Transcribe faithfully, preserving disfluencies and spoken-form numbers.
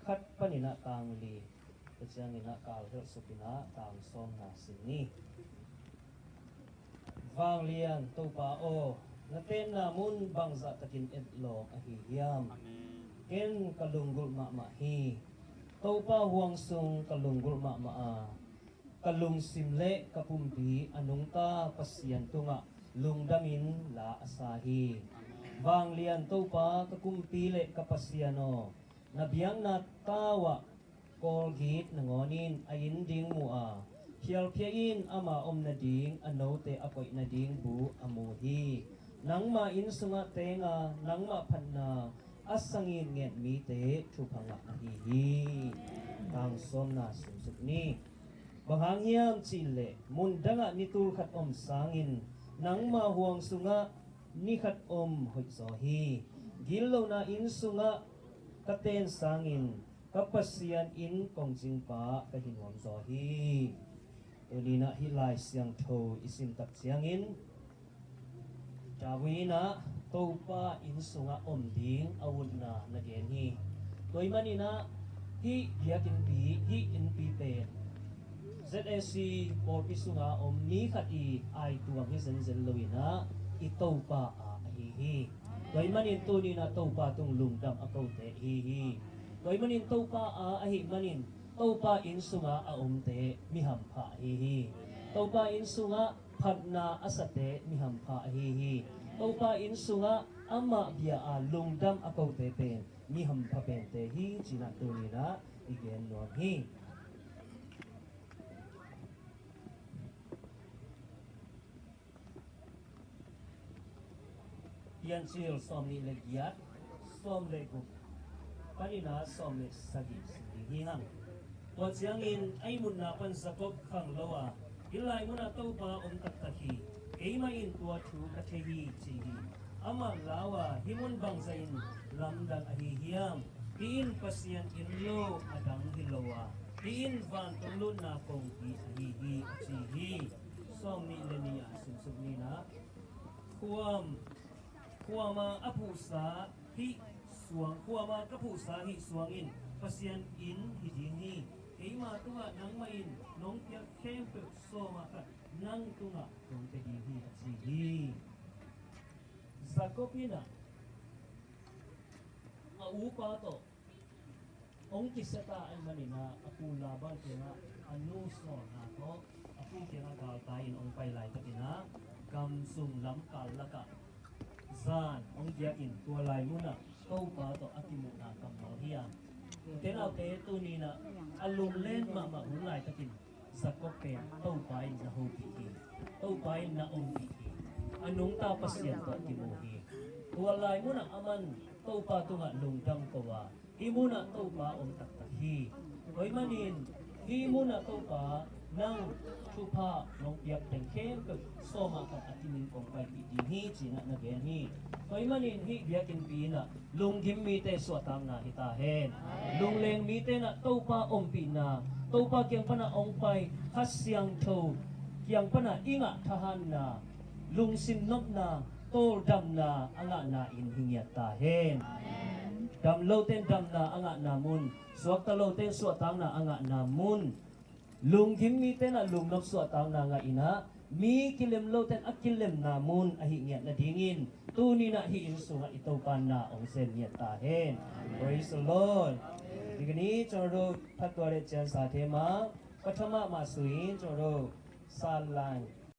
Khat panin ah tang li, tua ciangin ah kal helh suk in ah tang sawmna sim ni. Vanglian Topa aw, na tenna mun bangzah takin etlawm ahi hiam? Amen. Ken ka lunggulh mahmah hi. Topa huang sung ka lunggulh mahmah a, ka lungsim le ka pumpi a nungta Pasian tungah lungdamin la a sa hi. Amen. Vanglian Topa ka kumpi le ka Pasian aw, na biakna tau ah kawlgit nangawn in a inn ding mu a, phialphia in ama om nading a note a koih nading bu a mu hi. Nangma inn sungah teng a, nangmah phatna a sangin nget mite thupha ngah ahi hi. Tang sawmna simsuk ni. Bang hang hiam cihleh mundangah ni tul khat om sangin nangma huang sungah ni khat om hoih zaw hi. Gitlohna inn sungah ka ten sangin ka Pasian inn kongcingpa ka hi nuam zaw hi. Tuni-in ah hih Lai Siangtho i sim tak ciangin David in ah Topa inn sungah om ding a utna na gen hi. Tua ahih manin ah hih biakinnpi, hih innpi pen Z A C pawlpi sunga om mi khat i aituang hi zenzen lo in ah i Topa a ahi hi. Tua ahih manin tuni-in ah Topa tung lungdam a kote ahi hi. Tua ahih manin Topa a ahih manin Topa inn sunga a omte mi hampha ahi hi. Topa inn sungah phatna a sate mi hampha ahi hi. Topa inn sungah amah bia a lungdam a kote pen mi hampha pente hi, ci-in ah tuni-in ah i gen nuam hi. Piancil sawmnih le giat, sawm le guk panin ah sawm le sagih sim ding hi hang. Tua ciangin a ihmutna pan Jakob khang lo a, hih lai munah Topa om taktak hi. Keimah in tua thu ka thei hi, ci hi. Amah lau a, hih mun bangzah in lamdang ahi hiam? Hih in Pasian inn lo a dang hi lo a, hih in vantung lutna kongpi ahi hi, a ci hi. Sawmnih le nih ah simsuk ni in ah, khuam, khuam a a phuhsa hih suang, khuam a ka phuhsa hih suang in Pasian inn hi ding hi. Keima tungah nangmah in nong piak khempeuh sawm ah khat nang tungah kong pia ding hi, a ci hi. Jakob in ah a upa tawh hong kisia ta ahih manin ah a pu Laban kiangah a nu sawlna tawh a pu kiangah galtai-in hong pai laitakin ah gam sung lamkal lakah zan hong giakin tua lai munah Topa tawh a kimuhna kammal hi a, ute naute tuni-in ah a lunglen mahmah hun laitakin Jakob pen Topa in na hopih hi. Topa in na ompih hi. A nungta Pasian tawh kimu hi. Tua lai munah aman Topa tungah lungdam ko a, hih munah Topa om taktak hi. Tua ahih manin hih munah Topa nang thupha nong piak teng khempeuh sawm ah khat a kimin kong paipih ding hi, ci-in ah na gen hi. Tua ahih manin hih biakinnpi in ah lunggim mite suahtakna hi ta hen. Lungleng mite in ah Topa ompihna, Topa kiang pan ah hong pai Kha Siangtho kiang pan ah i ngah thahatna, lungsim nopna, tawldamna a ngahna in hi ngiat ta hen. Dam lote in damna a ngahna mun, suakta lote in suahtakna a ngahna mun, lunggim mite in ah lungnop suahtakna ngah in ah mi kilem lote in a kilemna mun ahih ngiat nadingin tuni-in ah hih inn sungah i Topa in na hong sem ngiat ta hen. Praise the Lord. ဒီကနေ့ ကျွန်တော်တို့ ဖတ်သွားတဲ့ ကျမ်းစာထဲမှာ ပထမမှာဆိုရင် ကျွန်တော်တို့ စာလံ